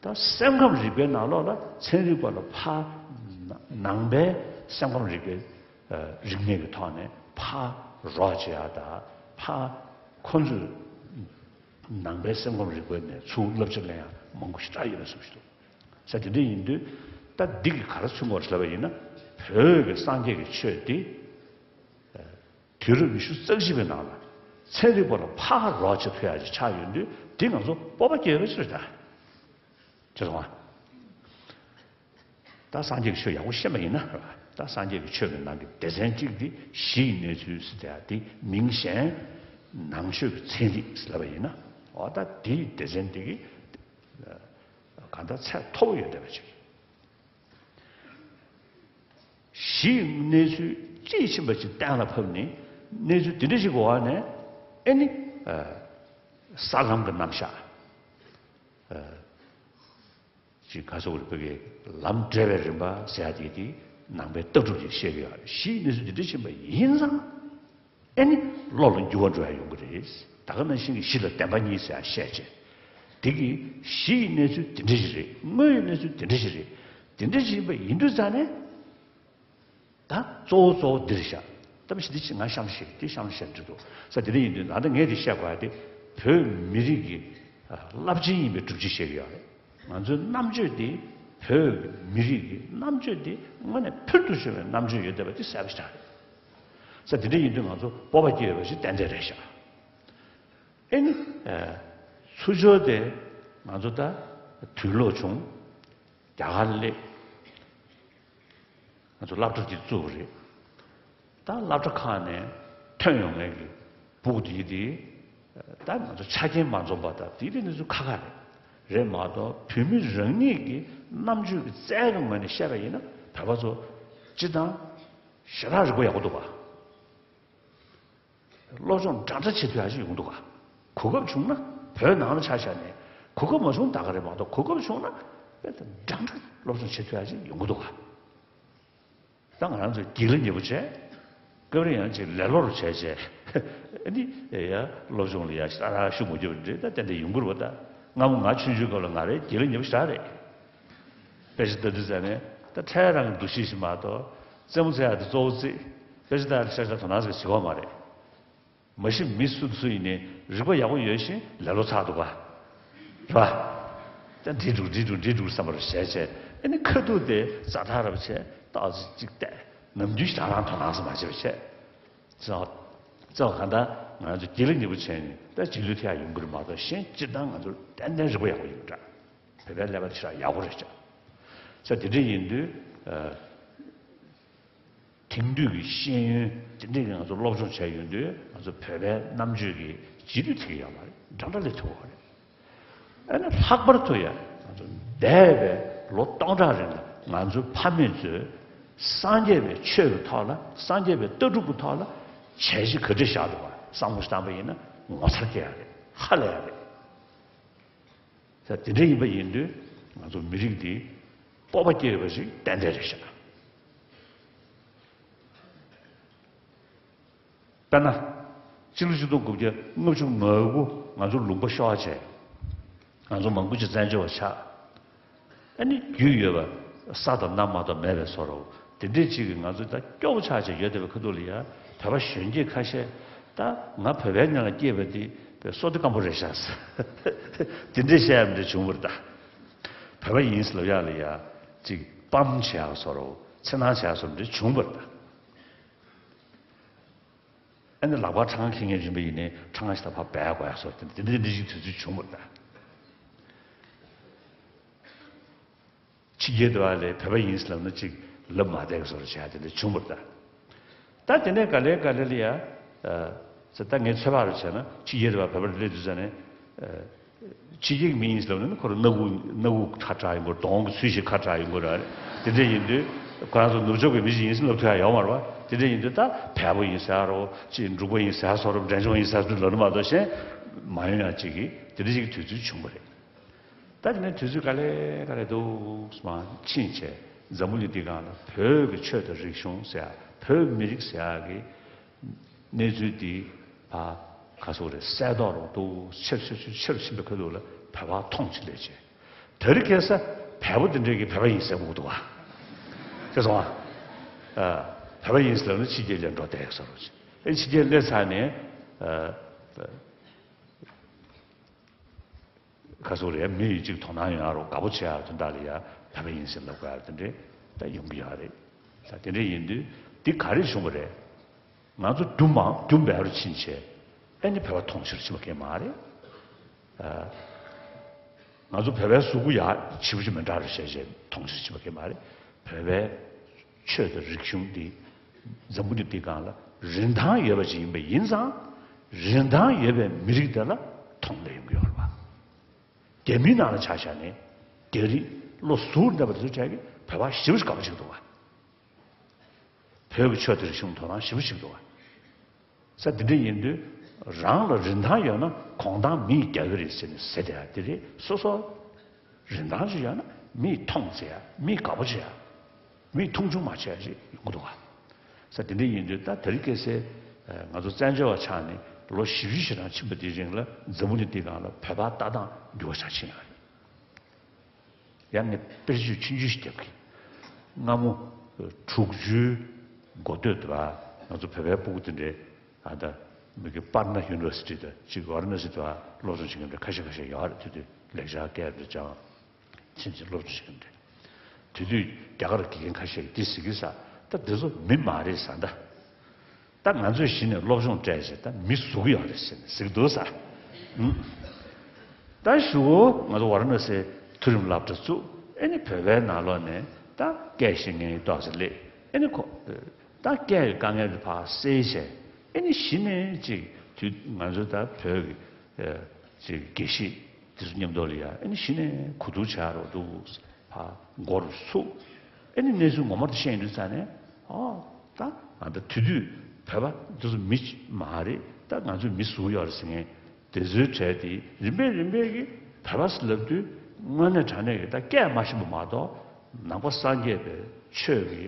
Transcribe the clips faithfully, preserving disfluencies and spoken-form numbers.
ད་སེམས་ཁམས་རིག་པའི་ནང་ལོགས་ལ་ཚན་རིག་པ་ལ་ཕར་ནང་པའི་སེམས་ཁམས་རིག་པའི་རིག་གནས་ཀྱི་ཐོག་ནས་ཕར་རོགས་བྱེད་ཡ་དང་ཕར་ཁོ་ཚོས་ནང་པའི་སེམས་ཁམས་རིག་པའི་ནས་ཚུར་བསླབ་བྱ་ལེན་ཡ་མང་པོ་ཞེ་དྲག་ཡོད་པའི་བཟོ་ཞིག་འདུག་ས་དེ་འདྲ་ཡིན་དུས་ད་འདི་གི་ག་རེ་མཚོན་དགོས་ལབ་པ་ཡིན་ན། བོད་ཀྱི་སངས་རྒྱས་ཀྱི་ཆོས་འདི་དུས་རབས་ཉི་ཤུ་རྩ་གཅིག་པའི་ནང་ལ་ཚན་རིག་པ་ལ་ཕར་རོགས་བྱེད་ཐུབ་ཡ་ཅིག་ཆགས་ཡོད་དུས་འདི་ང་ཚོ་སྤོབས་པ་སྐྱེ་བའི་ཕྱིར་ད། ཅེས་སོང་ང་། ད་སངས་རྒྱས་ཀྱི་ཆོས་ཡག་པོ་ཤེས་པ་ཡིན་ན་རེད་པ། ད་སངས་རྒྱས་ཀྱི་ཆོས་ཀྱི་ནང་གི་སྡེ་ཚན་གཅིག་འདི་གཞི་ཡི་གནས་ཚུལ་ཟེར་ཡ་འདི་མིང་གཞན་ནང་ཆོས་ཀྱི་ཚན་རིག་ཟེར་ལབ་པ་ཡིན་ན། འོ་ད་དེའི་སྡེ་ཚན་འདི་གི་གང་ལྟར་ཚད་མཐོ་བོ་ཡོད་བསྡད་པ་ཅིག་གཞི་ཡི་གནས་ཚུལ་དཔྱིས་ཕྱིན་པ་ཅིག་གཏན་ལ་ཕབ་ནས་གནས་ཚུལ་འདི་འདྲ་ཞིག་གི་འོག་ནས་ཨེ་ནི་ས་ལམ་གྱི་རྣམ་གཞག་ཅིག་ག་སོགས་རིག་པའི་ལམ་འབྲས་བའི་རིམ་པ་ཟེར་ཡ་དེ་དེ་ནང་པའི་ལྟ་གྲུབ་ཅིག་བཤད་ཀྱི་ཡོད་རེད། གཞི་ཡི་གནས་ཚུལ་འདི་འདྲ་ཕྱིན་པ་ཡིན་ཙང་ཨེ་ནི་བློ་ལ་འགྱུར་བ་འགྲོ་ཡ་ཡོང་གི་རེད། ད་ག་ནང་བཞིན་གྱི་གཞི་ལ་བདེན་པ་གཉིས་ཟེར་ཡ་བཤད་བྱས་དེ་གི་གཞི་ཡི་གནས་ཚུལ་འདི་འདྲ་ཞིག་རེད། དངོས་ཡོད་གནས་ཚུལ་འདི་འདྲ་ཞིག་རེད། འདི་འདྲ་ཞིག་ཡིན་པ་ཡིན་དུས་ཙང་ནས། ད་གཙོ་བོ་གཙོ་བོ་འདིར་བཞག་ད་མི་ཞིག་འདི་ཅི་ང་གཤམ་བཤད་འདི་གཤམ་བཤད་འདྲི་འདུག་ས་དེ་འདྲ་ཡིན་དུས་ད་ལྟ་ངས་འདི་བཤད་དགོས་ཡ་དེ་བོད་མི་རིགས་ཀྱི་རླབས་ཆེན་ཡིན་པའི་སྒྲུབ་བྱེད་བཤད་ཀྱི་ཡོད་རེད། ང་ཚོའི་རྣམ་དཔྱོད་དེ་བོད་མི་རིགས་ཀྱི་རྣམ་དཔྱོད་དེ་དངོས་གནས་ཕུལ་དུ་བྱུང་བའི་རྣམ་དཔྱོད་ཡོད་བསྡད་པ་དེ་གསལ་པོ་ཞིག་རེད། ས་དེ་འདྲ་ཡིན་དུས་ང་ཚོ་སྤོབས་པ་སྐྱེ་ཡོད་པ་ཞིག་ཏན་ཏན་རེད་ཤག་ཨེ་ནི། ཚུར་ཕྱོགས་དེ་ང་ཚོ་ད་དུས་ལོག་བྱུང་། རྒྱ་གར་སླེབས། ང་ཚོ་སློབ་གྲྭ་དེ་བཙུགས་པ་རེད། ད་སློབ་གྲྭ་ཁག་ནས་ཐོན་ཡོང་མཁན་གྱི་ཕྲུ་གུ་དེ་དེ་ད་ང་ཚོ་ཆ་རྐྱེན་མ་འཛོམས་པ་དང་དེ་དེ་གནས་ཚུལ་ཁག་ཁག་རེད། རེད་མ་གཏོགས་བོད་མི་རང་ཉིད་ཀྱི་རྣམ་དཔྱོད་ཀྱི་རྩལ་གྱི་ངོས་ནས་བཤད་པ་ཡིན་ན་བོད་པ་ཚོ་སྤྱིར་བཏང་ཞེ་དྲག་རིག་པ་ཡག་པོ་འདུག་ག་སློབ་སྦྱོང་འདྲ་འདྲ་བྱེད་ཐུབ་ཡ་ཞིག་ཡོང་གི་འདུག་ག་གོ་སྐབས་བྱུང་ན་བོད་ནང་ལ་ཆ་བཞག་ནས་གོ་སྐབས་མ་བྱུང་ད་ག་རེད་མ་གཏོགས་གོ་སྐབས་བྱུང་ན་དཔེ་ད་འདྲ་འདྲ་སློབ་སྦྱོང་བྱེད་ཐུབ་ཡ་ཞིག་ཡོང་གི་འདུག་ག་ད་ང་རང་ཚོ་སྒྱིད་ལ་ཉེ་པོ་བྱས། སྐབས་རེ་ཡང་ཅིག་ལེ་ལོ་རུ་བྱས་བྱས། ཨ་ནི་ཡ་སློབ་སྦྱོང་ལ་ཡ་ཞིག་ཨ་རག་ཤུགས་མ་རྒྱབ་འདྲེ་ད་ཏན་ཏན་ཡོང་གི་རེད་པ། ད་སྔ་མོ་ང་ཆུང་ཆུང་སྐབས་ལ་ང་རེ་སྒྱིད་ལ་ཉེ་པོ་ཞིག་རེད། དཔེ་ཆ་ལྟ་དུས་ཙམ་ནས་ད་ཕྲན་རང་གི་འདུ་ཤེས་ཤིག་མ་གཏོགས་རྩེད་མོ་རྩེ་ཡག་དེ་གཙོ་བོ་རྩེད། དཔེ་ཆ་ལྟ་ཡག་དེ་ཤག་ཤག་དོ་སྣང་ཟིག་བྱེད་ཀྱི་ཡོད་མ་རེད། མ་གཞི་མི་སུ་སུ་ཡིན་ནའི་རིག་པ་ཡག་པོ་ཡོད་བཞིན་ལེ་ལོ་ཚ་འདུག་ག་རེད་པ། ད་འདྲི་འདུག་འདྲི་འདུག་འདྲི་འདུག་བསམ་པར་བྱས་བྱས་ཨ་ནི་ཁ་ཐུག་དེ་རྩ་ཐག་རབ་བྱས་ཏོག་ཙམ་ཅིག་བལྟས། ནམ་རྒྱུན་ཞིག་རང་རང་དོ་སྣང་ཟིག་མ་བྱས་པ་བྱས། རྩ་བ་རྩ་བ་གང་ལྟར་ང་ཚོ་སྒྱིད་ལ་ཉེ་པོ་བྱས་ནས་ད་རྗེས་ལུས་ཐེབས་ཡག་ཡོང་གི་རེད་མ་གཏོགས་གཞན་སྤྱིར་བཏང་ང་ཚོ་ཏན་ཏན་རིག་པ་ཡག་པོ་ཡོད་འདྲ། བོད་པའི་ཀླད་པ་ཞེ་དྲག་ཡག་པོ་རེད་ཤག་ས་དེ་འདྲ་ཡིན་དུས་ཨ། དེང་དུས་ཀྱི་ཤེས་ཡོན་དེ་འདྲ་གི་ང་ཚོ་སློབ་སྦྱོང་བྱས་ཡོང་དུས་ང་ཚོ་བོད་པའི་རྣམ་དཔྱོད་ཀྱི་རྗེས་ལུས་ཐེབས་ཀྱི་ཡོད་མ་རེད། འདྲ་འདྲ་སླེབས་ཐུབ་པ་རེད། ཨ་ནི་ལྷག་པར་དུ་ཡང་ང་ཚོ་འདས་པའི་ལོ་སྟོང་ཕྲག་རིང་ལ་ང་ཚོའི་ཕ་མེས་ཚོས་སངས་རྒྱས་པའི་ཆོས་ཀྱི་ཐོག་ལ་སངས་རྒྱས་པའི་ལྟ་གྲུབ་ཀྱི་ཐོག་ལ་བྱས་རྗེས་ག་འདྲ་བཞག་འདུག་ག་བསམ་བློ་བཏང་པ་ཡིན་ན་ངོ་མཚར་སྐྱེ་ཡ་རེད། ཧ་ལས་ཡ་རེད། ད་དེ་འདྲ་ཡིན་པ་ཡིན་དུས་ང་ཚོ་མི་རིགས་འདི་སྤོབས་པ་སྐྱེ་ཡོད་པ་ཞིག་ཏན་ཏན་རེད་ཤག་དཔེར་ན། སྤྱི་ལོ་ཆིག་སྟོང་དགུ་བརྒྱ་ལྔ་བཅུ་ང་དགུ་ང་ཚོ་ལུང་པ་ཤོར་བྱས། ང་ཚོ་མང་པོ་ཅིག་བཙན་བྱོལ་བ་ཆགས། ཨ་ནི་རྒྱུས་ཡོད་པ་ས་དང་གནམ་མ་གཏོགས་མེད་པའི་བཟོ་འདྲ་བོ་དེ་འདྲས་ཅིག་གིས་ང་ཚོ་ད་སྐྱོ་པོ་ཆགས་བྱས་ཡོད་བསྡད་པའི་ཁ་ཐུག་ལ་ཡ་བོད་པ་གཞོན་སྐྱེས་ཁ་ཤས་ད་ང་བོད་པའི་ནང་ལ་སྐྱེས་པ་དེ་བོད་བསོད་བདེ་སྐམ་པོ་རེད་ཤག་ཟེར། དེ་འདྲས་བཤད་ཡ་འདྲ་བྱུང་བ་རེད་ད། བོད་པ་ཡིན་ཟེར་ལབ་ཡག་ལ་ཡ་ཅིག་སྤམ་བྱེད་ཡག་བཟོ་འདྲ་བོ་འཚེར་སྣང་བྱེད་ཡག་བཟོ་འདྲ་བྱུང་བ་རེད་ད། ཨ་ནི་ལག་པར་ཁྲང་ཁ་འཁྱེར་མཁན་རིམ་པ་ཡིན་ནའི་ཁྲང་ཁ་ཞིག་ལ་ཕར་སྦས་དགོས་ཡག་བཟོ་འདྲ་དེ་འདྲ་འདྲ་ཞིག་དུས་ཚོད་བྱུང་བ་རེད་ད། ཕྱི་རྒྱལ་དུ་བ་ལས་བོད་པ་ཡིན་ཟེར་ལབ་ན་ཅིག་ལབ་མ་བདེ་གི་བཟོ་འདྲ་བྱས་དེ་འདྲ་བྱུང་བ་རེད་ད། ད་དེ་ནས་ག་ལེ་ག་ལེ་ལ་ཡ། ཨ། ད་ངས་ཚོད་དཔག་རུ་བྱས་ན་ཕྱི་རྒྱལ་དུ་བ་བོད་པར་སླེབས་དུས་ཙ་ནས། ཨ། ཕྱི་རྒྱལ་གྱི་མི་ཡིན་ཟེར་ལབ་ན་ཁོ་རང་སྣ་ཁུག་སྣ་ཁུག་ཁ་གྲགས་ཡོང་གི་རེད། གདོང་གི་ཚུལ་ཞིག་ཁ་གྲགས་ཡོང་གི་རེད། དེ་འདྲ་ཡིན་དུས་ཁོ་རང་ཚོ་ནུབ་ཕྱོགས་ཀྱི་མི་ཞིག་ཡིན་ཟེར་ལབ་ཐུབ་ཡག་ཡོད་མ་རེད་པ། དེ་འདྲ་ཡིན་དུས་ད་བལ་པོ་ཡིན་ཟེར་ཡག་རོ་ཅིག་འབྲུག་པ་ཡིན་ཟེར་ཡག་བཟོ་འདྲ་འབྲས་ལྗོངས་ཡིན་ཟེར་ཡག་བཟོ་འདྲ་ལབ་ན་མ་གཏོགས་གཞན་མ་ཡོང་ཡག་ཅིག་གིས་དེ་འདྲ་ཞིག་གི་དུས་ཚོད་བྱུང་བ་རེད། ད་དེ་ནས་དུས་ཚོད་ག་ལེ་ག་ལེ་འདུག་སེ་མར་ཕྱིན་བྱས་འཛམ་བུ་གླིང་འདིའི་སྒང་ལ་བོད་ཀྱི་ཆོས་དང་རིག་གཞུང་ཟེར་ཡག་བོད་མི་རིགས་ཟེར་ཡག་གི་གནས་ཚུལ་འདི་ཕར་ག་ཚོད་རེད་གསལ་རྟོགས་རུ་འདུག་ཆེར་ཆེར་ཆེར་ཆེར་ཕྱིན་པའི་ཁ་ཐུག་ལ་བོད་པ་མཐོང་ཆེན་སླེབས་བྱས། དེ་རིང་ཁ་སང་བལ་པོ་དེ་འདྲས་ཀྱི་བོད་པ་ཡིན་ཟེར་གྱི་འདུག་བ། ཤེས་སོང་ཨ། བོད་པ་ཡིན་ཟེར་ལབ་ན་ཕྱི་རྒྱལ་ལ་འགྲོ་བསྡད་ཡོད་ས་རེད། ཨེ་ཕྱི་རྒྱལ་སླེབས་ཚར་ནས། ཁ་སོ་རེད། མི་ཡིས་གཅིག་དོ་སྣང་ཡོང་ཡ་རོགས། དགའ་པོ་བྱེད་ཡ་དོན་དག་ལ་ཡ་བོད་པ་ཡིན་ཟེར་ལབ་དགོས་ཡ་དེ་འདྲས་ད་ཡོང་གི་ཡོད་རེད། ད་དེ་འདྲས་ཡིན་དུས་འདི་ག་རེ་བྱུང་བ་རེད། ང་ཚོ་རྒྱུ་མང་རྒྱུ་འབའ་རུ་ཕྱིན་བྱས་ཨེ་ནི་བོད་པ་མཐོང་ཕྱིར་ཕྱིན་པ་གང་མ་རེད། ང་ཚོ་བོད་པའི་གཟུགས་པོ་ཡག་ཞེ་པོ་ཅིག་མི་འདྲ་རུ་བྱས་བྱས་མཐོང་ཕྱིར་ཕྱིན་པ་གང་མ་རེད། བོད་པའི་ཆོས་དང་རིག་གཞུང་འདི་འཛམ་བུ་གླིང་འདིའི་སྒང་ལ་རིན་ཐང་ཡོད་པ་ཅིག་ཡིན་པ་ཡིན་ཙང་། རིན་ཐང་ཡོད་པའི་མི་རིགས་དེ་ལ་མཐོང་སླེབས་ཡོང་གི་ཡོད་རེད་པ། རྒྱ་མིའི་ནང་ལ་ཆ་བཞག་ནས་རྒྱ་རིགས་བློ་གཟུར་གནས་པ་དེ་ཚོའི་གྲས་ཀྱིས་བོད་པ་ཞེ་པོ་ཅིག་དགའ་པོ་བྱེད་ཀྱི་འདུག་བ། བོད་ཀྱི་ཆོས་དང་རིག་གཞུང་དོ་སྣང་ཞེ་པོ་བྱེད་ཀྱི་འདུག་བ། ས་འདི་འདྲ་ཡིན་དུས་རང་ལ་རིན་ཐང་ཡོད་ན་གོང་ཐང་མི་ཡིས་རྒྱག་གི་རེད་ཟེར་ནས་ཟེར་བསྡད་ཡ་དེ་རེད། སོ་སོ་རིན་ཐང་ཅིག་ཡོད་ན་མི་ཡིས་མཐོང་ཟེར་ཡ། མི་ཡིས་དགའ་པོ་བྱེད་ཡ། མི་ཡིས་མཐོང་ཆུང་མ་བྱེད་ཡ་ཞིག་ཡོང་གི་འདུག་བ། ས་དེ་འདྲ་ཡིན་དུས་ད་དེ་རིང་ཁ་སང་ང་ཚོ་བཙན་བྱོལ་བ་ཆགས་ནས་ལོ་བཞི་བཅུ་ཞེ་གྲངས་ཕྱིན་པ་དེའི་རིང་ལ་འཛམ་བུ་གླིང་འདིའི་སྒང་ལ་བོད་པ་ལྟ་སྟངས་འགྱུར་བ་ཆགས་ཕྱིན་ཡོད་རེད། ཡང་ངས་དཔེར་བརྗོད་ཆུང་ཆུང་ཞིག་རྒྱབ་ཀྱི། སྔ་མོ་དྲུག་ཅུའི་འགོ་སྟོད་དུ་ང་ཚོ་བོད་པའི་སྤུ་གུ་དེ་འདྲའི་ཨ་ད་མི་གི་པར་ན་ཡུ་ནི་ཝར་སི་ཊི་དང་གཅིག་ཝ་ར་ཎ་སི་དུ་སློབ་སྦྱོང་བྱེད་མཁན་འདྲ་ཁ་ཤས་ཁ་ཤས་ཡོད་རེད། དེ་དུས་ལེགས་སྦྱར་སྐད་འདྲ་སྦྱང་། ཕྱིན་ཅི་སློབ་སྦྱོང་བྱེད་མཁན་འདྲ། དེ་དུས་རྒྱ་གར་དགེ་རྒན་ཁ་ཤས་ཀྱིས་འདི་ཟེར་གི་ས། ད་འདི་ཚོ་མི་མ་རེད་ས་ད། ད་ང་ཚོས་གཞི་ནས་སློབ་སྦྱོང་སྤྲད་བྱས་ད་མི་བཟོ་གི་ཡོད་རེད་ཟེར་ནས་ཟེར་གི་འདུག་ས། ཨུམ། ད་གཞུག་གུ་ང་ཚོ་ཝ་ར་ཎ་སིའི་མཐོ་རིམ་སློབ་གྲྭ་བཙུགས། ཨེ་ནི་བོད་པའི་ནང་ལོགས་ནས་ད་སྐད་ཤེས་མཁན་ཏོག་ཙམ་སླེབས། ཨེ་ནི་ཁོ་ད་སྐད་ཀྱི་དཀའ་ངལ་དེ་ཕར་སེལ་བྱས། ཨེ་ནི་གཞི་ནས་ཅིག་དུས་ང་ཚོ་ད་བོད་ཀྱི་ཅིག་དགེ་བཤེས་དེ་ཚོ་མཉམ་དུ་ལ་ཡ་ཨེ་ནི་གཞི་ནས་གོ་བསྡུར་བྱ་རོགས་འདུག་ཕར་འགོ་རུ་ཚུགས། ཨེ་ནི་གནས་ཚུལ་ངོ་མ་དེ་ཤེས་ཡོང་དུས་ཙ་ནས། ཨོ། ད་ང་ད་དེ་དུས་བོད་པ་འདི་ཚོ་མི་མ་རེད། ད་ང་ཚོས་མི་བཟོ་གི་ཡོད་རེད་ཟེར་མཁན་དེ་ཚོའི་གྲས་དེ་རིམ་པས་རིམ་པས་ཀྱིས་བོད་པ་ཟེར་ལབ་དུས་དངོས་གནས་དྲང་གནས་ཀྱི་ད་སྐད་མ་ཤེས་པ་མ་གཏོགས་ནང་པ་སངས་རྒྱས་པའི་ཆོས་ཀྱི་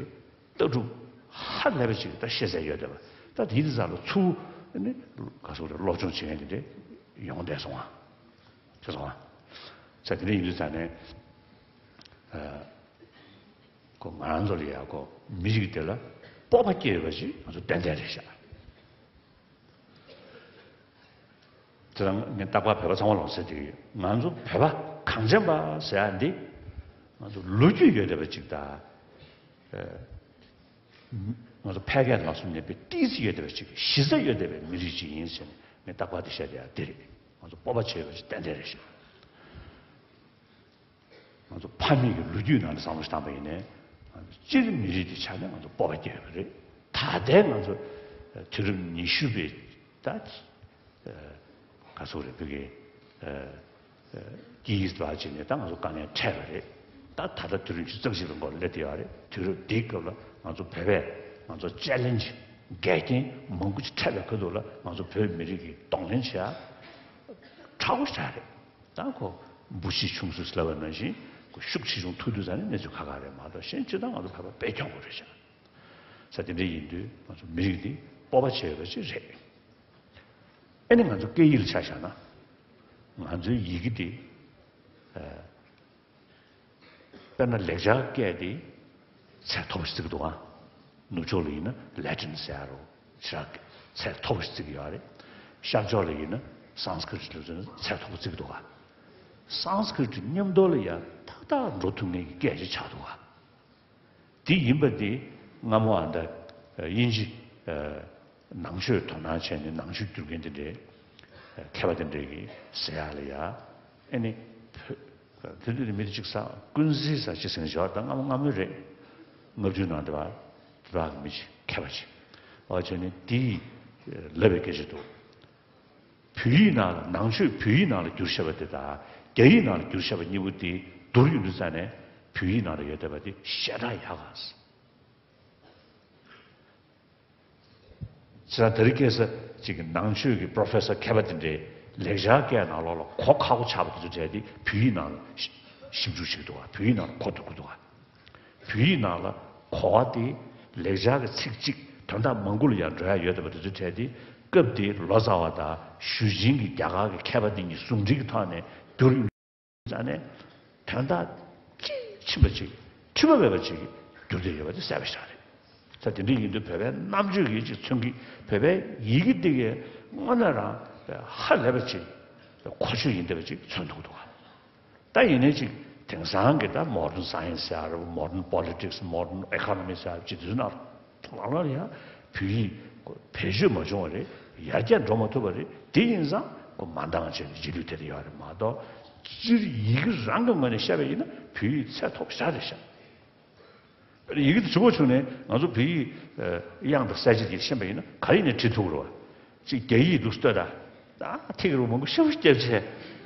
ལྟ་གྲུབ་ཧ་ལས་པ་ཅིག་ད་ཤེས་ཚད་ཡོད་བསྡད་པ། ད་དེ་དེ་ཚོ་ལ་ཚུར་ནི་ག་ཚོད་རེད། སློབ་སྦྱོང་བྱེད་མཁན་དེ་འདྲས་ཡོང་བསྡད་སོང་ཨ། ཤེས་སོང་ཨ། ས་དེ་འདྲ་ཡིན་དུས་ཙ་ནས། ཨ། ཁོ་ང་རང་ཚོ་ལ་ཡ་ཁོ་མི་རིགས་དེ་ལ་སྤོབས་པ་སྐྱེ་ཡོད་པ་ཞིག་ང་ཚོ་ཏན་ཏན་རེད་ཤག་དེ་རང་ངས་རྟག་པར་བོད་པ་ཚང་མ་ལ་ཟེར་གྱི་ཡོད། ང་ཚོ་བོད་པ་གངས་ཅན་པ་ཟེར་ཡ་འདི་ང་ཚོ་ལོ་རྒྱུས་ཡོད་བསྡད་པ་ཅིག་དང་། ཨ། ང་ཚོ་ཕལ་སྐད་ལ་སོགས་ནས་པའི་ཏིས་ཡོད་བསྡད་པ་ཅིག་གཞི་རྩ་ཡོད་བསྡད་པའི་མི་རིགས་ཅིག་ཡིན་ཟེར་ནས་ངས་རྟག་པར་དེ་བཤད་བསྡད་ཡ་འདི་རེད། ང་ཚོ་སྤོབས་པ་བྱེད་ཡོད་པ་ཅིག་ཏན་ཏན་རེད་ཤག་ང་ཚོ་ཕ་མེས་ཀྱི་ལོ་རྒྱུས་ནང་ལ་བསམ་བློ་ཞིག་བཏང་པ་ཡིན་ནའི། ང་ཚོ་སྤྱིར་མི་རིགས་ཀྱི་ཆ་ནས་ང་ཚོ་སྤོབས་པ་སྐྱེ་ཡོད་པ་རེད། ད་ལྟའི་ང་ཚོ་དུས་རབས་ཉི་ཤུ་པའི་ད་ག་ཚོད་རེད། བོད་ཀྱི་སྐྱེས་ལ་བྱས་ནས་ད་ང་ཚོ་དཀའ་ངལ་འཕྲད་པ་རེད། ད་ད་ལྟ་དུས་རབས་ཉི་ཤུ་རྩ་གཅིག་པའི་འགོར་སླེབས་བསྡད་ཡོད་རེད། དུས་རབས་འདིའི་སྐབས་ལ་ང་ཚོ་བོད་པས་ང་ཚོ་ཅེ་ལེན་ཇི་འགལ་རྐྱེན་མང་པོ་ཅིག་འཕྲད་པའི་ཁ་ཐུག་ལ་ང་ཚོ་བོད་མི་རིགས་ཀྱིས་གདོང་ལེན་བྱེད་ཡ་ཁག་པོ་ཞིག་རེད། ད་ཁོ་འབུ་སྲིན་ཆུང་སུ་ལབ་པ་ནང་བཞིན་ཁོ་ཤུགས་ཆེ་ཆུང་ཐུག་དུས་ཙ་ནས་གནས་ཚུལ་ཁག་ཁག་རེད་མ་གཏོགས། གཞན་སྤྱིར་བཏང་ང་ཚོ་བོད་པ་དཔེ་སྐྱོ་པོ་རེད་ཤག་ས་དེ་འདྲ་ཡིན་དུས་ང་ཚོ་མི་རིགས་འདི་སྤོབས་པ་བྱེད་འོས་པ་ཅིག་རེད། ཨེ་ནི་ང་ཚོ་སྐད་ཡིག་ལ་ཆ་བཞག་ན་ང་ཚོའི་ཡི་གེ་འདི། ཨ། དཔེར་ན་ལེགས་སྦྱར་སྐད་དེ་ཚད་མཐོ་པོ་ཞིག་བརྩི་གི་འདུག་ཨ། ནུབ་ཕྱོགས་ལ་ཡིན་ན་ལེ་ཊིན་ཟེར་ཡ་རོ་ཞེ་དྲག་ཚད་མཐོ་པོ་ཞིག་བརྩི་གི་ཡོད་རེད། ཤར་ཕྱོགས་ལ་ཡིན་ན་སཾ་སྐྲྀ་ཏ་ལ་ཚད་མཐོ་པོ་བརྩི་གི་འདུག་ཨ། སཾ་སྐྲྀ་ཏ་མཉམ་དུ་ལ་ཡང་ཏག་ཏག་འགྲོ་ཐུབ་མཁན་གྱི་སྐད་ཅིག་ཆགས་འདུག་ཨ། དེ་ཡིན་པ་དེ་སྔ་མོ་ཨ་ད་དབྱིན་ཇི་ནང་ཆོས་དོ་སྣང་བྱས་ནས་ནང་ཆོས་བསྒྱུར་མཁན་དེ་འདྲའི་མཁས་པ་དེ་འདྲས་ཀྱིས་ཟེར་ཡག་ལ་ཡ། ཨེ་ནི་བོད་དེ་དུས་མི་དེ་གཅིག་ས་ཀུན་གཟིགས་ས་གཅིག་ཟེར་ནས་བྱ་བ་ད་སྔ་མོ་སྔ་མོ་རེད། ལྔ་བཅུ་ནང་དེ་བ་དེ་བ་གི་མི་ཅིག་མཁས་པ་ཅིག་བ་བྱས་ནས་དེས་ལབ་པའི་སྐད་ཆ་འདུག་བོད་ཡིག་ནང་ལ་ནང་ཆོས་བོད་ཡིག་ནང་ལ་བསྒྱུར་བཞག་པ་དེ་དང་རྒྱ་ཡིག་ནང་ལ་བསྒྱུར་བཞག་པ་གཉིས་པོ་དེ་བསྡུར་ཡོང་དུས་ཙ་ནས་བོད་ཡིག་ནང་ལ་ཡོད་བསྡད་པ་དེ་ཞེ་དྲག་ཡག་ག་བྱས་ཙང་དེ་རིང་ཁ་སང་གཅིག་གི་ནང་ཆོས་ཀྱི་པྲོ་ཕེ་སར་མཁས་པ་དེ་འདྲས་ལེགས་སྦྱར་སྐད་ནང་ལོགས་ལ་གོ་ཁག་པོ་ཆགས་པ་དེ་ཚོ་གྲས་དེ་བོད་ཡིག་ནང་ལ་ཞིབ་འཇུག་བྱེད་ཀྱི་འདུག་ག་བོད་ཡིག་ནང་ལ་གོ་ཐུབ་ཀྱི་འདུག་ག་བོད་ཡིག་ནང་ལ་གོ་བ་དེ་ལེགས་སྦྱར་གྱི་ཚིག་གཅིག་དོན་དག་མང་པོ་ལ་ཡང་འགྲོ་ཡ་ཡོད་བསྡད་པ་དེ་ཚོ་གྲས་དེ་སྐབས་དེའི་ལོ་ཙཱ་བ་དང་ཞུས་ཅིན་གྱི་རྒྱ་གར་གྱི་མཁས་པ་དེ་གཉིས་ཟུང་འབྲེལ་གྱི་ཐོག་ནས་བསྒྱུར་ཡོང་དུས་ཙ་ནས། དོན་དག་གཅིག་ཕྱིན་པ་ཅིག་འཁྲུལ་པ་མེད་པ་ཅིག་གྱུར་ཏེ་ཡོད་པ་དེ་གསལ་པོ་ཞིག་རེད། ད་དེ་འདྲ་ཡིན་དུས་བོད་པའི་རྣམ་དཔྱོད་ཀྱིས་ཅིག་མཚོན་གྱི། བོད་པའི་ཡི་གེ་འདི་གའི་དངོས་གནས་རང་ཧ་ལས་པ་ཅིག་མཁོ་ཆོད་ཡིན་བསྡད་པ་ཅིག་མཚོན་ཐུབ་འདུག་ག་ད་ཡིན་ནའི་ཅིག་དེང་སང་གི་ད་མོ་ཌན་སའེན་སི་ཟེར་ཡ་རེད། མོ་ཌན་པོ་ལི་ཊིག་སི། མོ་ཌན་ཨི་ཀོ་ནོ་མི་ཟེར་ཡ་ཅིག་དེ་ཚོའི་ནང་ལ་ལ་ལ་ཡང་བོད་ཡིག་བེད་སྤྱོད་མ་བྱུང་བ་རེད། ཡར་རྒྱས་འགྲོ་མ་ཐུབ་པ་རེད། དེ་ཡིན་ཙང་ཁོ་མ་འདང་བྱས་ནས་རྗེས་ལུས་དེ་འདྲ་ཡོད་རེད་མ་གཏོགས། སྤྱིར་ཡི་གེ་རང་གི་ངོས་ནས་བཤད་པ་ཡིན་ན་བོད་ཡིག་ཚད་མཐོ་པོ་ཞེ་དྲག་རེད་ཤག་ཡི་གེ་དེ་གཅིག་པོ་བྱུང་ནས་ང་ཚོ་བོད་ཡིག་ཨ་དབྱངས་དང་གསལ་བྱེད་ཀྱིས་ཤེས་པ་ཡིན་ན་ག་ཡིན་ནའི་བྲིས་ཐུབ་ཀྱི་རེད་བ། ཅིག་རྒྱ་ཡིག་འདུག་ལྟོས་དང་། ད་ཐིག་རིགས་མང་པོ་ཞེ་པོ་བརྒྱབ་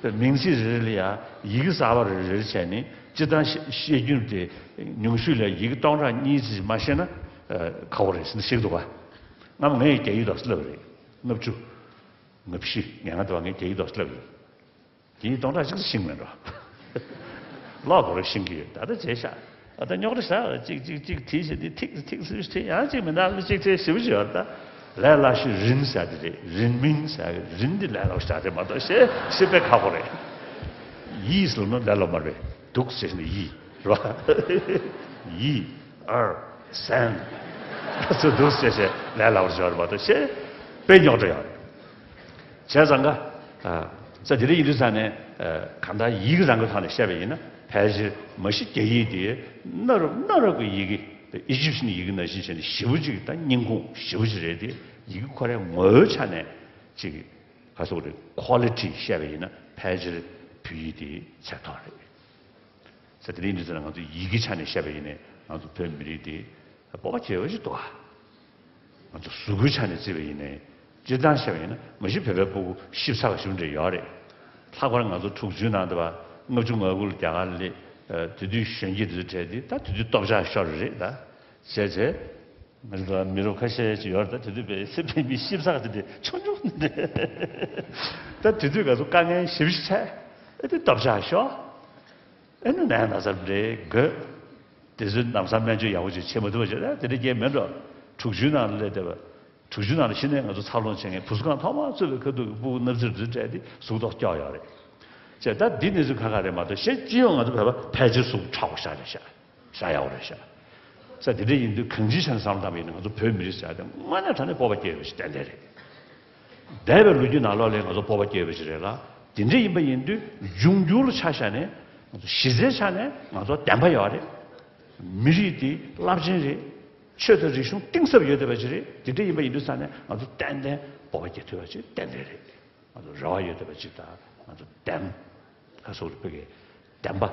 བྱས། མིང་ཚིག་རེ་རེ་ལ་ཡང་ཡི་གེ་གསར་པ་རེ་རེ་བྱས་ནས་སྤྱིར་བཏང་བཤད་བཤད་རྒྱུན་དེ་ཉུང་ཤོས་ལ་ཡི་གེ་སྟོང་ཕྲག་གཉིས་ཙམ་མ་ཤེས་ན་ཨ་ཁག་པོ་རེད་ཟེར་ནས་བཤད་ཀྱི་འདུག་ག་ང་ངས་རྒྱ་ཡིག་ཏོག་ཙམ་བསླབས་རེད། ལྔ་བཅུ། ལྔ་བཞི་ལྔ་ལྔ་དེ་བ་ངས་རྒྱ་ཡིག་ཏོག་ཙམ་བསླབས་ཡོད། དེའི་སྟོང་ཕྲག་གཅིག་ཙམ་ཤེས་མེད་འགྲོ། ལོག་གོ་རེ་ཤེས་ཀྱི་ཡོད། ད་ལྟ་བྱས་ཤག་ཨ་ད་རྙོག་དྲ་ཤག་གཅིག་གཅིག་གཅིག་བྲིས་བྱས་དེ་ཐིག་ཐིག་ཚུལ་བྲིས། ཡང་གཅིག་མི་འདང་ལ་གཅིག་བྲིས་ཞེ་པོ་ཅིག་ཡོད་རེད། ད་ལས་སླ་ཤོས་རིན་ཟེར་དེ་རེད། རིན་མིན་ཟེར་རིན་འདི་ལས་སླ་པོ་ཞིག་རེད་མ་གཏོགས་ཤེས་ཤེས་དཔེ་ཁག་པོ་རེད། ཡིས་ལབ་ན་ལས་སླ་མ་རེད། འདུག་ཟེར་ནས་ཡིས་རེད་བ། ཡིས་ཨར་སན་ཚུར་འདུག་ཟེར་བྱས་ལས་སླ་པོ་ཞིག་ཡོད་རེད་མ་གཏོགས་ཤེས་དཔེ་རྙོག་དྲ་ཡོད་རེད། བྱས་ཙང་ཀ་ས་དེ་འདྲ་ཡིན་དུས་ཙང་ནས་གང་ལྟར་ཡིག་རང་གི་ཐོག་ནས་བཤད་པ་ཡིན་ན་ཕལ་ཆེར་མ་གཞི་རྒྱ་ཡིག་དེ་གནའ་རབས་གནའ་རབས་ཀྱི་ཡི་གེ་ཨི་ཇིབ་ཤན་ཡི་གེ་ནང་བཞིན་བྱས་ནས་ཞེ་པོ་ཅིག་དང་རྙིང་ཁུངས་ཞེ་པོ་ཅིག་རེད་དེ། ཡི་གེ་ཁོ་རའི་ངོ་བོའི་ཆ་ནས་ཅིག་ག་སོགས་རེད། ཁོ་ལི་ཊི་བཤད་པ་ཡིན་ན་ཕལ་ཆེར་བོད་ཡིག་དེ་ཚད་མཐོ་རེད། ས་དེ་འདྲ་ཡིན་དུས་ཙང་ང་ཚོ་ཡི་གེ་ཆ་ནས་བཤད་པ་ཡིན་ནའི་ང་ཚོ་བོད་མི་རིགས་དེ་སྤོབས་པ་སྐྱེ་བ་ཞིག་འདུག་ཨ། ང་ཚོ་གཟུགས་པོའི་ཆ་ནས་བརྩིས་པ་ཡིན་ནའི་སྤྱིར་བཏང་བཤད་པ་ཡིན་ན་མ་གཞི་བོད་པའི་སྤུ་གུ་ཞིབ་ཚགས་ཞིབ་འདྲ་ཡོད་རེད། ལྷག་པར་ང་ཚོ་དྲུག་ཅུའི་ནང་དུ་བ་ལྔ་བཅུ་ང་དགུ་ལ་རྒྱ་གར་སླེབས། དེ་དུས་གཞོན་སྐྱེས་དེ་ཚོ་གྲས་དེ་ད་དེ་དུས་སྟོབས་ཆག་ཤོར་རེད་ད། བྱས་བྱས། ང་ཚོ་མི་རབས་ཁ་ཤས་ཅིག་ཡོད་རེད་ད། དེ་དུས་བས་སེ་བས་མི་ཤི་ཚགས་དེ་དེ་ཆུང་ཆུང་ནས་ད་དེ་དུས་ང་ཚོ་དཀའ་ངལ་ཞེ་པོ་ཞིག་འཕྲད། ཨེ་དེ་སྟོབས་ཆག་ཤོར། ཨེ་ནི་ནས་ན་ཚ་འདྲེ་དགོས། དེ་ཚོའི་ལམ་སང་སྨན་བཅོས་ཡག་པོ་ཅིག་བྱེད་མ་ཐུབ་པ་བྱས་ད་དེ་འདྲ་སྐྱེས་མེད་འགྲོ། དྲུག་ཅུའི་ནང་ལ་སླེབས་བསྡད་པ། དྲུག་ཅུའི་ནང་ལ་གཞི་ནས་ང་ཚོ་འཚར་ལོངས་བྱེད་མཁན་བུ་གསོ་ཁང་ཐོག་མར་བཙུགས་པའི་ཁ་ཐུག་གི་སྤུ་གུ་སྣབས་ཚིར་འདི་སྤྲད་དེ་གཟུགས་ཐོག་སྐྱོ་ཡོད་རེད། བྱས་ད་འདི་གནས་ཚུལ་ཁག་ཁག་རེད་མ་གཏོགས་གཞན་སྤྱི་ཡོངས་ང་ཚོ་བོད་པ་ཕལ་ཆེར་གཟུགས་མཁྲེགས་པོ་ཤ་རེད་ཤག་ཤ་ཡག་པོ་རེད་ཤག་ས་དེ་འདྲ་ཡིན་དུས་གང་ཅིའི་ཆ་ནས་བསམ་བློ་བཏང་བ་ཡིན་ན་ང་ཚོ་བོད་མི་རིགས་ཟེར་ཡ་དེ་དངོས་གནས་དྲང་གནས་སྤོབས་པ་སྐྱེ་དགོས་ཤིག་ཏན་ཏན་རེད། འདས་པའི་ལོ་རྒྱུས་ནང་ལོགས་ལ་ང་ཚོ་སྤོབས་པ་སྐྱེ་དགོས་ཤིག་རེད་ལ། དེ་འདྲ་ཡིན་པ་ཡིན་དུས་འབྱུང་འགྱུར་ལ་ཆ་བཞག་ནས་ང་ཚོ་གཞི་རྩའི་ཆ་ནས་ང་ཚོ་བདེན་པ་ཡོད་རེད། མི་རིགས་འདི་རླབས་ཆེན་རེད། ཆོས་དང་རིག་གཞུང་གཏིང་ཟབ་ཡོད་བསྡད་པ་ཅིག་རེད། དེ་འདྲ་ཡིན་པ་ཡིན་དུས་ཙང་ནས་ང་ཚོ་ཏན་ཏན་སྤོབས་པ་སྐྱེ་ཐུབ་པ་ཅིག་ཏན་ཏན་རེད། ང་ཚོ་རེ་བ་ཡོད་བསྡད་པ་ཅིག་དང་ང་ཚོ་བདེན་ཁ་སོགས་རིག་པའི་བདེན་པ།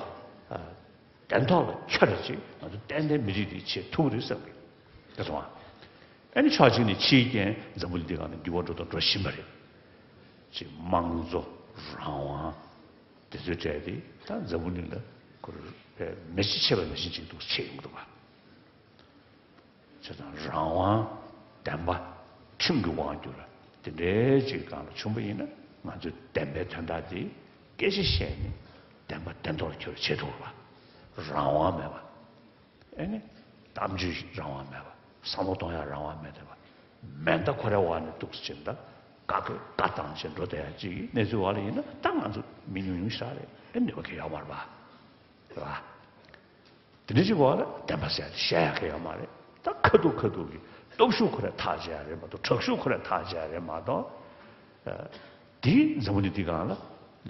བདེན་ཐོག་ལ་འཁྱོལ་རེ་ཅིག་ང་ཚོ་ཏན་ཏན་མི་རིགས་འདི་བྱེད་ཐུབ་རེད་བསམ་གི། དེ་སོང་ཨ། ཨ་ནི་ཕྱོགས་གཅིག་ནས་ཕྱིའི་རྐྱེན་འཛམ་བུ་གླིང་འདི་སྒང་ནས་འགྱུར་བ་འགྲོ་དང་འགྲོ་བཞིན་པ་རེད། ཅིག་དམངས་གཙོ་རང་དབང་དེ་ཚོའི་གྲས་དེ་ད་འཛམ་བུ་གླིང་ལ་ཁོ་རེ་མེ་ལྕེ་མཆེད་པ་ནང་བཞིན་ཅིག་འདུག་ཆེ་ཡོང་གི་འདུག་ག་བྱས་ཙང་རང་དབང་བདེན་པ་ཁྲིམས་ཀྱི་དབང་བསྒྱུར་དེ་འདྲའི་ཅིག་སྒང་ལ་བྱུང་པ་ཡིན་ན་ང་ཚོས་བདེན་པའི་དོན་དག་དེ་སྐད་ཆ་བཤད་ནས་བདེན་པ་བདེན་ཐོག་ལ་འཁྱོལ་བྱེད་ཐུབ་པ། རང་དབང་མེད་པ། ཨེ་ནི་གཏམ་བརྗོད་རང་དབང་མེད་པ། བསམ་བློ་གཏོང་ཡག་རང་དབང་མེད་བསྡད་པ། མེ་མདའ་ཁོ་རའི་འོག་ནས་གཏུགས་ཟེར་ད་བཀའ་བཀོད་བཀའ་བཏང་བྱས་འགྲོ་བསྡད་ཡག་ཅིག་གི་གནས་ཚུལ་འོག་ལ་ཡིན་ན་ད་ང་ཚོ་མི་ཉུང་ཉུང་ཞིག་རེད། ཨེ་ནུས་པ་གང་ཡང་ཡོད་མ་རེད་པ། རེད་པ། དེ་འདྲ་ཅིག་འོག་ལ་བདེན་པ་ཟེར་ཡག་དེ་བཤད་ཡག་གང་ཡང་ཡོད་མ་རེད། ད་ཁ་ཐུག་ཁ་ཐུག་གི་སྟོབས་ཤུགས་ཁོ་རས་ཐག་བཅད་ཡག་རེད་མ་གཏོགས། དྲག་ཤུགས་ཁོ་རས་ཐག་བཅད་ཡག་རེད་མ་གཏོགས། ཨ། དེ་འཛམ་བུ་གླིང་འདི་སྒང་ལ་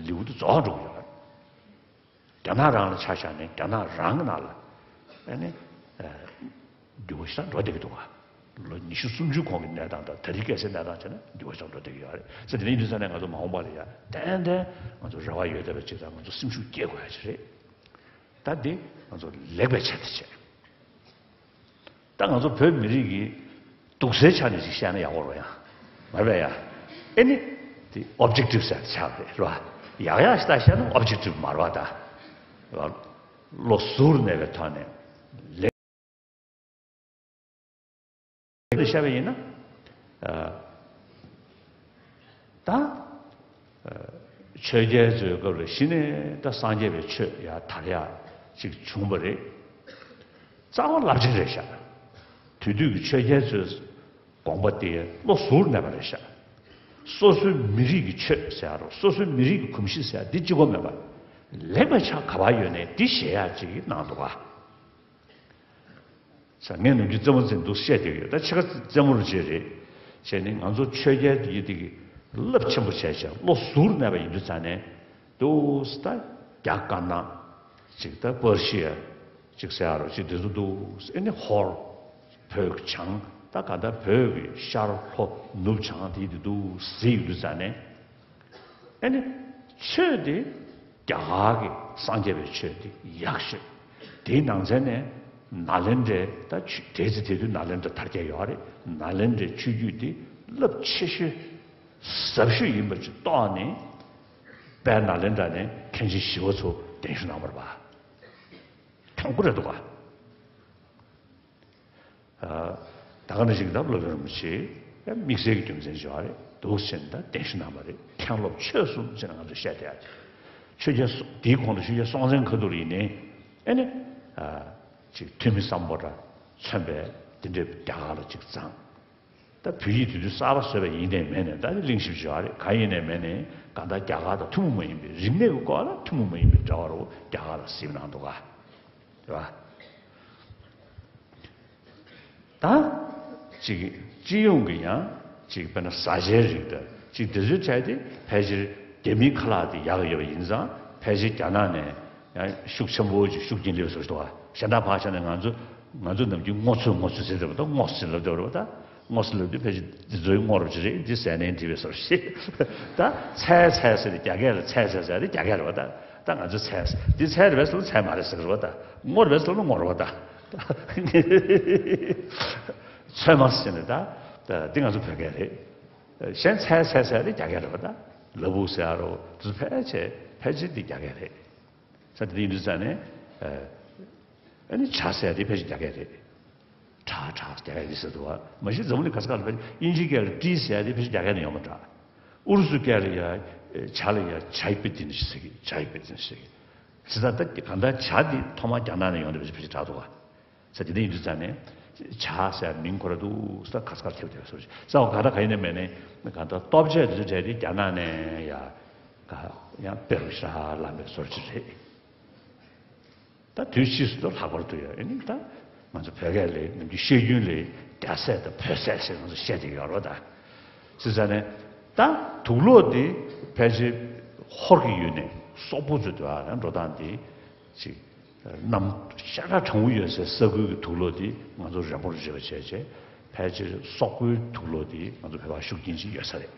ལེའུ་དེ་རྫོགས་འགྲོ་གི་ཡོད་རེད། རྒྱ་ནག་རང་ལ་ཆ་བཞག་ནས་རྒྱ་ནག་རང་གི་ནང་ལ་ཨ་ནི་འགྱུར་བ་ཞིག་འགྲོ་བསྡད་ཀྱི་འདུག་ག་ལོ་ཉི་ཤུ་སུམ་ཅུ་གོང་གི་གནས་སྟངས་དང་ད་རེས་སྐད་ཆའི་གནས་སྟངས་བྱས་ན་འགྱུར་བ་ཞིག་འགྲོ་བསྡད་ཀྱི་ཡོད་རེད། ཟེར་དེ་ནས་ཡིན་དུས་ཙང་ནས་ང་ཚོ་མ་འོངས་པ་ལ་ཡ་ཏན་ཏན་ང་ཚོ་རེ་བ་ཡོད་བསྡད་པ་ཅིག་དང་ང་ཚོ་སེམས་ཤུགས་སྐྱེད་དགོས་ཡ་ཅིག་རེད། ད་འདི་ང་ཚོ་ལེགས་པའི་ཆེད་དུ་བྱས། ད་ང་ཚོ་བོད་མི་རིགས་ཀྱི་སྡུག་སའི་ཆ་ནས་ཅིག་བཤད་ན་ཡག་པོ་རེད་ཡ། མ་རེད་པས་ཡ། ཨེ་ནི། དེ་ཨོབ་ཇེག་ཊིབ་ཟེར་ཆགས་རེད་རེད་པ། ཡག་ཡག་ཞིག་ད་བཤད་ན་ཨོབ་ཇེག་ཊིབ་མ་རེད་པ་ད། རེད་པ། བློ་གཟུར་གནས་པའི་ཐོག་ནས་ལེགས་ལེགས་བཤད་པ་ཡིན་ན། ཨ། ད། ཆོས་རྒྱལ་ཚོའི་སྐབས་ལ་གཞི་ནས་ད་སངས་རྒྱས་པའི་ཆོས་ཡར་དར་ཡག་ཅིག་བྱུང་བ་རེད། རྩ་བ་རླབས་ཆེན་རེད་ཤག་དེ་དུས་ཀྱི་ཆོས་རྒྱལ་ཚོའི་དགོངས་པ་དེ་བློ་གཟུར་གནས་པ་རེད་ཤག་སོ་སོའི་མི་རིགས་ཀྱི་ཆོས་ཟེར་ཡག་རོ། སོ་སོའི་མི་རིགས་ཀྱི་གོམས་གཤིས་ཟེར་ཡག་འདི་གཅིག་པོ་མེད་པ། ལེགས་པའི་ཆ་ག་པར་ཡོད་ནས་འདི་བཞེས་ཡག་ཅིག་གནང་འདུག་ག་ས། ངས་ནམ་རྒྱུན་རྩེད་མོ་རྩེ་འདུག་བཤད་བསྡད་ཡོད། ད་ཕྱེད་ཀ་རྩེད་མོ་རུ་བྱེད་རེད། བྱས་ནས་ང་ཚོ་ཆོས་རྒྱལ་དེ་ཡི་དེ་གི་རླབས་ཆེན་པོ་བྱས་བྱས་བློ་གཟུར་གནས་པ་ཡིན་དུས་ཙང་ནས་འདུག་ས། ད་རྒྱ་དཀར་ནག་ཅིག་ད་པར་ཤི་ཡ་ཅིག་ཟེར་ཡ་རོ་ཅིག་དེ་ཚོ་འདུག་ས། ཨེ་ནི་ཧོར་བོད་བྱང་ད་ག་ད་བོད་ཀྱི་ཤར་ལྷོ་ནུབ་བྱང་དེ་ཡི་དེ་འདུག་ཟེར་ཡོད་དུས་ཙང་ནས། ཨ་ནི། ཆོས་དེ་རྒྱ་གར་གྱི་སངས་རྒྱས་པའི་ཆོས་དེ་ཡག་ཤོས། དེའི་ནང་ཚན་ནས་ནཱ་ལེནྡྲའི་ད་ཆོས་དེའི་ཚེ་དེ་དུས་ནཱ་ལེནྡྲ་དར་རྒྱས་ཡོད་རེད། ནཱ་ལེནྡྲའི་ཆོས་བརྒྱུད་དེ་རླབས་ཆེ་ཤོས་ཟབ་ཤོས་ཡིན་པ་ཅིག་རྟོགས་ནས། དཔལ་ནཱ་ལེནྡྲ་ནས་མཁན་ཆེན་ཞི་བ་འཚོ་གདན་ཞུ་གནང་བ་རེད་པ། ཐོང་གུ་རེད་འདུག་ག་ད་ག་ནང་བཞིན་གྱི་ད་སློབ་དཔོན་རིན་པོ་ཆེ་དམིགས་བསལ་གྱི་རྒྱུ་མཚན་ཞིག་ཡོད་རེད་འདུག་ཟེར་ནས་ད་གདན་ཞུ་གནང་བ་རེད། མཁན་སློབ་ཆོས་གསུམ་ཟེར་ནས་ང་ཚོས་བཤད་བསྡད་ཡ་དེ། ཆོས་རྒྱལ་སྲོང་དེའི་གོང་དུ་ཆོས་རྒྱལ་སྲོང་བཙན་ཁ་ཐུག་ལ་ཡིན་ནའི་ཨེ་ནི། ཅིག་ཐོན་མི་སམ་བྷོ་ཊ་མཚོན་པའི་དེ་འདྲའི་རྒྱ་གར་ལ་ཅིག་བརྫངས། ད་བོད་ཡིག་དེ་དུས་གསར་པ་བཟོས་པ་ཡིན་ནའི་མིན་ནའི་ད་གླེང་གཞི་ཞིག་ཡོད་རེད། གང་ཡིན་ནའི་མིན་ནའི་གང་ལྟར་རྒྱ་གར་དང་ཐུན་མོང་མ་ཡིན་པའི་རིག་གནས་ཀྱི་སྐོར་ལ་ཐུན་མོང་མ་ཡིན་པའི་འབྲེལ་བ་རུ་རྒྱ་གར་ལ་གཟིགས་གནང་འདུག་ག་རེད་བ། ད་ཅིག་སྤྱི་ཡོངས་ཀྱི་ཡང་ཅིག་དཔེར་ན་བཟའ་བཅའི་རིགས་དང་ཅིག་དེ་ཚོའི་གྲས་དེ་ཕལ་ཆེར་རྒྱ་མིའི་ཁ་ལག་དེ་ཡག་ཡོད་པ་ཡིན་ཙང་ཕལ་ཆེར་རྒྱ་ནག་ནས་ཡང་ཤུགས་ཆེན་པོ་ཅིག་ཤུགས་རྐྱེན་སླེབས་སོང་ཞིག་འདུག་བ། གཞན་དག་ཕར་བཞག་ནས་ང་ཚོ་ང་ཚོ་ནམ་རྒྱུན་སྔོ་ཚོད་སྔོ་ཚོད་ཟེར་བསྡད་པ་དང་སྔོ་ཟེར་ལབ་བསྡད་པ་རེད་བ། ད་སྔོ་ཟེར་ལབ་དུས་ཕལ་ཆེར་འདི་ཚོའི་སྔོ་རུ་ཅི་རེད། འདི་ཟས་ནས་འདི་བས་སོར་ཞེས། ད་ཚལ་ཚལ་ཟེར་ཏེ་རྒྱ་སྐད་ལ་ཚལ་ཚལ་ཟེར་ཏེ་རྒྱ་སྐད་རེད་བ། ད་ད་ང་ཚོ་ཚལ་འདི་ཚལ་རེད་བས་སོར་ཚལ་མ་རེད་ཟེར་གི་རེད་བ། ད་སྔོ་རེད་བས་སོར་སྔོ་རེད་བ། ད། ཚོད་མ་ཟེར་ནས་ད་ད་འདི་ང་ཚོ་བོད་སྐད་རེད། གཞན་ཚལ་ཚལ་ཟེར་ཏེ་རྒྱ་སྐད་རེད་བ། ད་ལ་ཕུག་ཟེར་ཡ་རོ་དེ་ཚོ་ཕལ་ཆེར་ཕལ་ཆེར་འདི་རྒྱ་སྐད་རེད། ས་དེ་ཡིན་དུས་ཙང་ནས། ཨ་ནི་བྱ་ཟེར་དེ་ཕལ་ཆེར་རྒྱ་སྐད་རེད། བྲག་བྲག་རྒྱ་སྐད་ཡིན་ཟེར་འདུག་བ། མ་གཞི་འཛམ་གླིང་ག་ས་ག་ལ་ཕལ་ཆེར་དབྱིན་ཇིའི་སྐད་ལ་ཏྲི་ཟེར་དེ་ཕལ་ཆེར་རྒྱ་སྐད་ནས་ཡོང་བ་འདྲ། ཨུ་རུ་སུའི་སྐད་ལ་ཡ་བྱ་ལ་ཡ་ཇའི་པི་ཏིན་ཟེར་གི། ཇའི་པི་ཏིན་ཟེར་གི། ཟེར་ད་ད་གང་ལྟར་བྱ་དེ་ཐོག་མར་རྒྱ་ནག་ནས་ཡོང་དེ་ཕལ་ཆེར་ཕལ་ཆེར་གྲགས་འདུག་བ། ས་དེ་འདྲ་ཡིན་དུས་ཙང་ནས་བྱ་ཟེར་མིང་ཁོ་ར་འདུག་ས། ཁ་ས་ཁར་ཐེབས་ཐེབས་སོར་ཅིག་ས་འོ་ག་ད་ག་ཡིན་ནའི་མེད་ནའི་ག་ད་ལྟོ་ཆས་དེ་ཚོ་གྲས་དེ་རྒྱ་ནག་ནས་ཡ་ག་ཡང་དཔེ་རུ་ཤ་ལམ་པའི་སོར་ཅིག་རེད། ད་དུས་ཕྱིས་སུ་ད་ལྷག་པར་དུ་ཡ་ཨེ་ནི་ད་ང་ཚོ་བོད་སྐད་ལས་ནམ་རྒྱུན་བཤད་རྒྱུན་ལས་རྒྱ་ཟས་དང་བོད་ཟས་ཟེར་ང་ཚོ་བཤད་བསྡད་ཡོད་རེད་བ། ད་ཟེར་ཙང་ནས་ད་དུག་ལོག་དེ་ཕལ་ཆེར་ཧོར་གྱི་ཡུལ་ནས་སོག་པོ་ཚོས་དུ་ཨ་ཡང་འགྲོ་སྟངས་དེ་ཅིག་གནམ་ཤ་ཁྲག་གྲང་མོ་ཡོད་སའི་ས་ཁུལ་གྱི་དུག་ལོག་དེ་ང་ཚོ་རན་པོ་རུ་བྱེད་པ་བྱས་བྱས་ཕལ་ཆེར་སོག་པོའི་དུག་ལོག་དེ་ང་ཚོ་བོད་པར་ཤུགས་རྐྱེན་ཅིག་ཡོད་ས་རེད།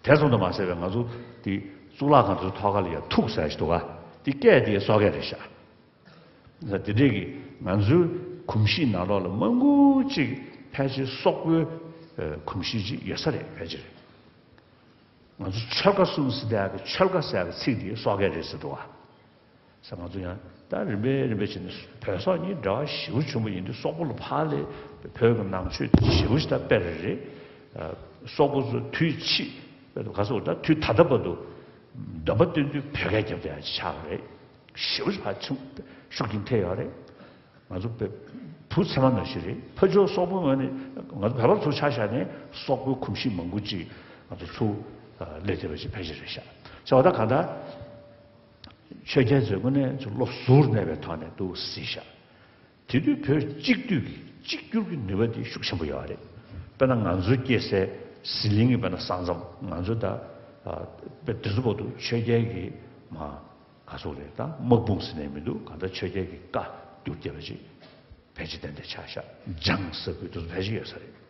དེ་ཙམ་དུ་མ་ཟད་པའི་ང་ཚོ་དེ་གཙུག་ལག་ཁང་དུ་ཐོག་ཁ་ལ་ཡ་ཐུག་ཟེར་ཞིག་འདུག་ག་དེ་སྐད་དེ་སོག་སྐད་རེད་ཤག་དེ་འདྲས་ཀྱི་ང་ཚོའི་གོམས་གཤིས་ནང་ལོགས་ལ་མང་པོ་ཅིག་ཕལ་ཆེར་སོག་པོའི་གོམས་གཤིས་ཅིག་ཡོད་ས་རེད་ཕལ་ཆེར། ང་ཚོ་ཆོལ་ཁ་གསུམ་ཟེར་དེ་ཡ་གི་ཆོལ་ཁ་ཟེར་ཡ་གི་ཚིག་དེ་སོག་སྐད་རེད་ཟེར་འདུག་བ། ས་ང་ཚོ་ཡང་ད་རིམ་པས་རིམ་པས་བྱས་ནས་བོད་སོག་གཉིས་འབྲེལ་བ་ཞེ་པོ་བྱུང་བ་ཡིན་དུས་སོག་པོ་ལ་ཕར་ལས་བོད་ཀྱི་ནང་ཆོས་དེ་ཞེ་པོ་ཞིག་ད་སྤེལ་རེད། སོག་པོ་ཚོ་དུས་ཕྱིས་ག་ཚོད་ད་དུས་ད་ལྟ་བར་དུ་འདོན་པ་བཏོན་དུས་བོད་སྐད་རྒྱབ་བསྡད་ཡ་ཆགས་པ་རེད། ཞེ་པོ་ཞིག་ཕར་ཕྱིན་ཤུགས་རྐྱེན་ཐེབས་ཡོད་རེད། ང་ཚོ་བོད་བུ་ཚད་མ་ནང་བཞིན་རེད། ཕར་ཕྱོགས་སོག་པོ་ངོས་ནས་ང་ཚོ་བོད་པ་ཚོ་ཆ་བཞག་ནས་སོག་པོའི་གོམས་གཤིས་མང་པོ་ཅིག་ང་ཚོ་ཚུར་སླེབས་བསྡད་པ་ཅིག་ཕལ་ཆེར་རེད་ཤག་ས་འོ་ད་གང་ལྟར། ཆོས་རྒྱལ་ཚོས་དངོས་གནས་ཚུར་བློ་གཟུར་གནས་པའི་ཐོག་ནས་འདུག་གཟིགས་ཤག་དེ་དུས་བོད་གཅིག་སྡུད་ཀྱི་གཅིག་གྱུར་གྱི་ནུས་པ་དེ་ཤུགས་ཆེན་པོ་ཡོད་རེད། དཔེར་ན་ང་ཚོའི་སྐྱེས་སའི་ཟི་ལིང་གི་དཔེར་ན་ས་མཚམས་ང་ཚོ་ད་དཔེ་དེ་ཚོ་བར་དུ་ཆོས་རྒྱལ་གྱི་མ་ག་ཚོད་རེད་ད་དམག་དཔུང་ཟེར་ནས་མི་འདུག་གང་ལྟར་ཆོས་རྒྱལ་གྱི་བཀའ་བསྒྱུར་བསྡད་པ་ཅིག་ཕལ་ཆེར་ཏན་ཏན་ཆགས་ཤག་འཇང་ས་ཁུལ་དེ་ཚོ་ཕལ་ཆེར་ཡོད་ས་རེད།